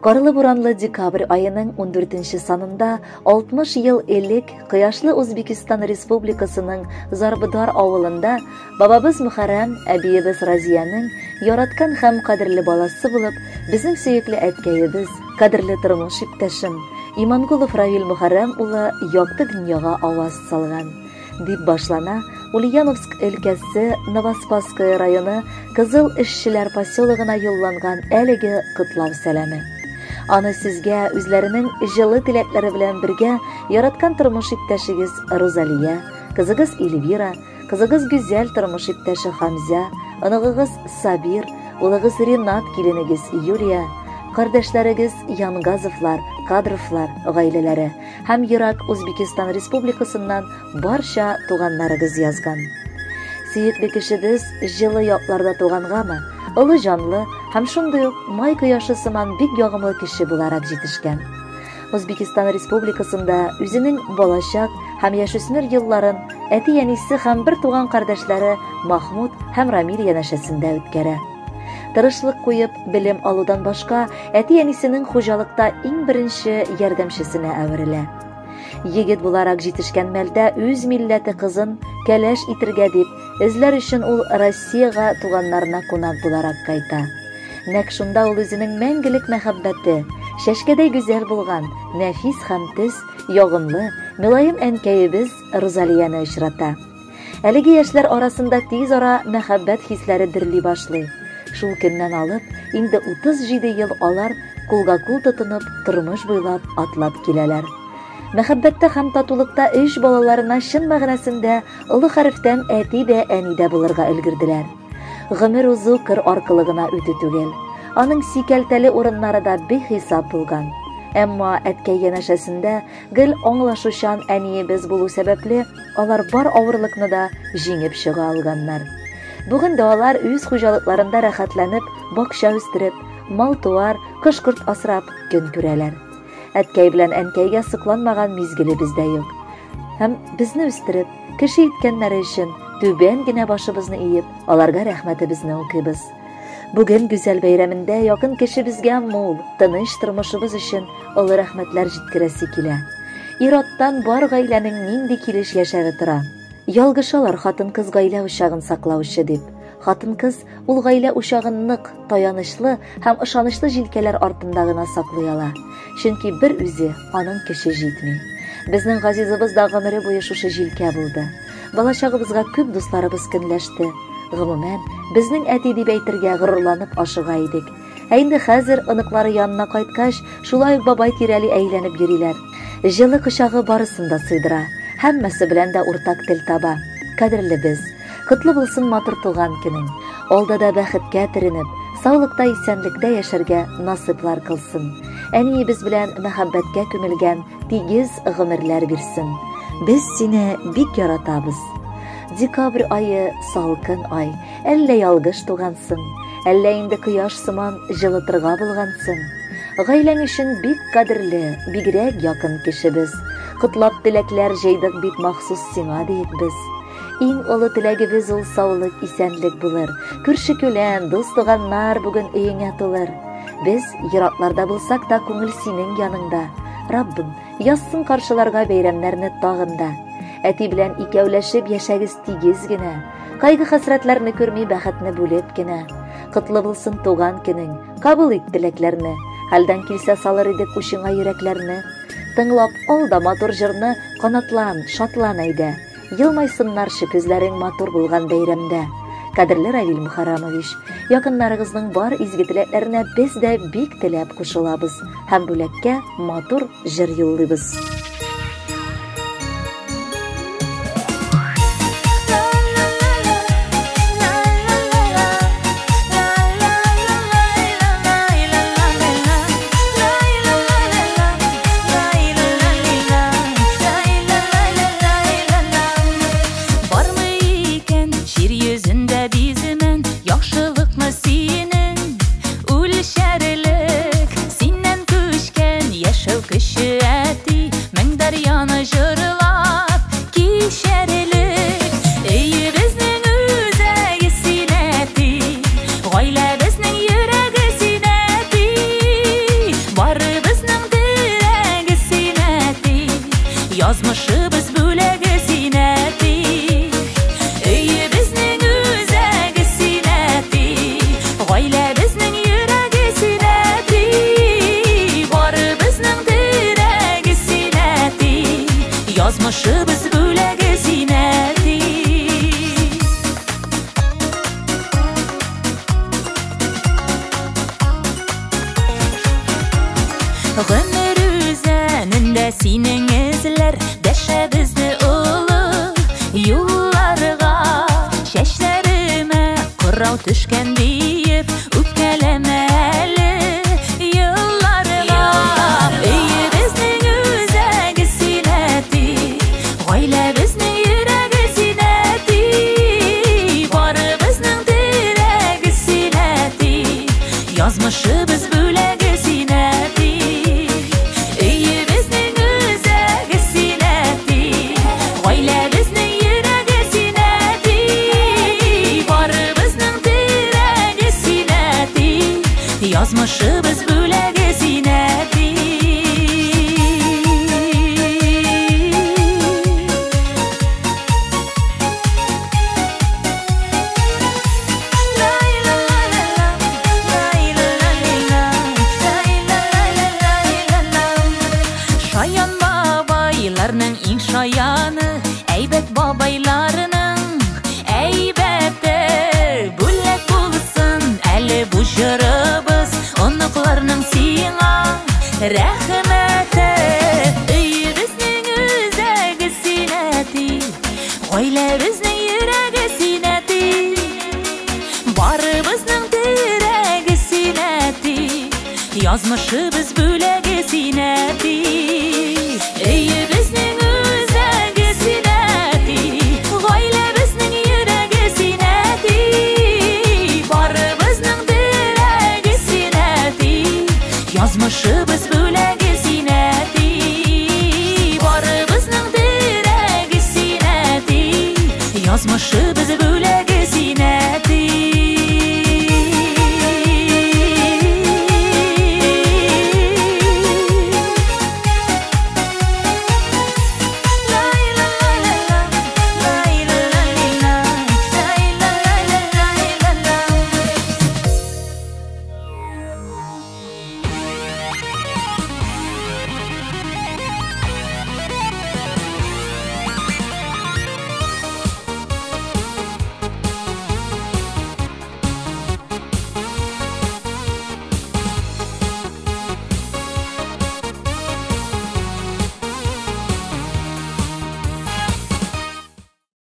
Карлы-буранлы декабрь аеның 14 санында 60 ел элек кояшлы Узбекистан Республикасының Зарбыдар авылында бабабыз Мөхәррәм, әбиебез Разиянең яраткан һәм кадерле баласы булып, безнең сөекле әткәебез, кадерле тормыш иптәшем Имангулов Равил Мөхәррәм улы якты дөньяга аваз салган. Дип башлана Ульяновск өлкәсе Новоспасское районы Кызыл эшчеләр поселогына юлланган әлеге котлау сәламе. Аны сезгә үзләренең җылы теләкләре белән бергә яраткан тормыш иптәшегез Розалия, кызыгыз Эльвира, кызыгыз Гүзәл тормыш иптәше Хамза, оныгыгыз Сабир, улыгыз Ринат, киленегез Юлия, кардәшләрегез Янгазовлар, Кадровлар гаиләләре һәм ерак Узбекистан Республикасыннан барча туганнарыгыз язган. Сөекле кешебез җылы якларда тугангамы, олы җанлы һәм шундый ук май кояшы сыман бик ягымлы кеше буларак җитешкән. Узбекистан Республикасында үзенең балачак һәм яшүсмер елларын әти-әнисе һәм бер туган кардәшләре Махмуд һәм Рамил янәшәсендә үткәрә. Тырышлык куеп белем алудан башка, әти-әнисенең хуҗалыкта иң беренче ярдәмчесенә әверелә. Егет буларак җитешкән мәлдә үз милләте кызын кәләш итергә дип, эзләр өчен ул Россиягә туганнарына кунак буларак кайта. Нәкъ шунда ул үзенең мәңгелек мәхәббәте, чәчкәдәй гүзәл булган, нәфис һәм төз, ягымлы, мөлаем әнкәебез Розалияне очрата. Әлеге яшьләр арасында тиз ара мәхәббәт хисләре дөрли башлый. Шул көннән алып, инде 37 ел алар кулга-кул тотынып, тормыш буйлап атлап киләләр. Мәхәббәттә һәм татулыкта өч балаларына чын мәгънәсендә олы хәрефтән әти дә, әни дә булырга өлгерделәр. Гомер узу кыр аркылы гына үтү түгел. Аның сикәлтәле урыннары да бихисап булган. Әмма әткәй янәшәсендә гел аңлашучан әниебез булу сәбәпле, алар бар авырлыкны да җиңеп чыга алганнар. Бүген дә алар үз хуҗалыкларында рәхәтләнеп, бакча үстереп, мал-туар, кош-корт асрап көн күрәләр. Әткәй белән әнкәйгә сокланмаган мизгелебез дә юк. Һәм безне үстереп, кеше иткәннәре өчен түбән генә башыбызны иеп, аларга рәхмәтебезне укыйбыз. Бүген гүзәл бәйрәмендә якын кешебезгә мул, тыныч тормышыбыз өчен олы рәхмәтләр җиткерәсе килә. Ир-аттан бар гаиләнең нинди килеш яшәве тора. Ялгышалар хатын-кыз гаилә учагын саклаучы дип. Хатын-кыз ул гаилә учагын нык, таянычлы һәм ышанычлы җилкәләр артында гына саклый ала. Чөнки бер үзе аның көче җитми. Безнең газизыбыз да гомере буе шушы җилкә булды. Балачагыбызга күп дусларыбыз көнләште. Гомумән, безнең әти дип әйтергә горурланып ашыга идек. Ә инде хәзер оныклары янына кайткач, шулай ук бабай тирәли әйләнеп йөриләр. Җылы кочагы барысын да сыйдыра, һәммәсе белән дә уртак тел таба. Кадерлебез, котлы булсын матур туган көнең. Алда да бәхеткә төренеп, саулыкта, исәнлектә яшәргә насыйплар кылсын. Әниебез белән мәхәббәткә күмелгән тигез гомерләр бирсен. Без сине бик яратабыз. Декабрь ае салкын ай, әллә ялгыш тугансың, әллә инде кояш сыман җылытырга булгансың. Гаиләң өчен бик кадерле, бигрәк якын кешебез. Котлап теләкләр җыйдык бик махсус сиңа диек без. Иң олы теләгебез ул саулык, исәнлек булыр. Күрше-күлән, дус-туганнар бүген өеңә тулыр. Без еракларда булсак та күңел синең яныңда. Раббым, язсын каршыларга бәйрәмнәрне тагын да. Әти белән икәүләшеп яшәгез тигез генә. Кайгы-хәсрәтләрне күрми бәхетне бүлеп кенә. Котлы булсын туган көнең, кабул ит теләкләрне. Хәлдән килсә салыр идек учыңа йөрәкләрне. Тыңлап ал да матур җырны, канатлан, шатлан әйдә. Елмайсыннарчы күзләрең матур булган бәйрәмдә. Кадерле Равил Мухарамович, якыннарыгызның бар изге теләкләренә без дә бик теләп кушылабыз һәм бүләккә матур җыр юллыйбыз. Бармы икән җир йөзендә биземен, яхшылыкны синең үлчәрлек, синнән күчкән яшәү көче әти, Язмышыбыз бүләге син, әти. Өебезнең үзәге син, әти. Гаиләбезнең йөрәге син, әти. Барыбызның терәге син, әти. Язмышыбыз бүләге син, әти. Гомер үзәнендә синең эзләр дәшә безне олы юлларга. Чәчләремә кырау төшкән диеп үпкәләмә әле елларга. Өебезнең үзәге син, әти. Гаиләбезнең йөрәге син, әти. Барыбызның терәге син, әти. Язмышыбыз бүләге син, әти. Өебезнең үзәге син, әти. Гаиләбезнең йөрәге син, әти. Барыбызның терәге син, әти. Язмышыбыз бүләге син, әти. Шаян бабайларның иң шаяны, әйбәт бабайларының әйбәте. Бүләк булсын әле бу җырыбыз, оныкларның сиңа рәхмәте. Өебезнең үзәге син, әти. Гаиләбезнең йөрәге син, әти. Барыбызның терәге син, әти. Язмышыбыз бүләге син, әти. Өебезнең үзәге син, әти. Гаиләбезнең йөрәге син, әти. Барыбызның терәге син, әти. Язмышыбыз бүләге син, әти. Барыбызның терәге син, әти. Язмышыбыз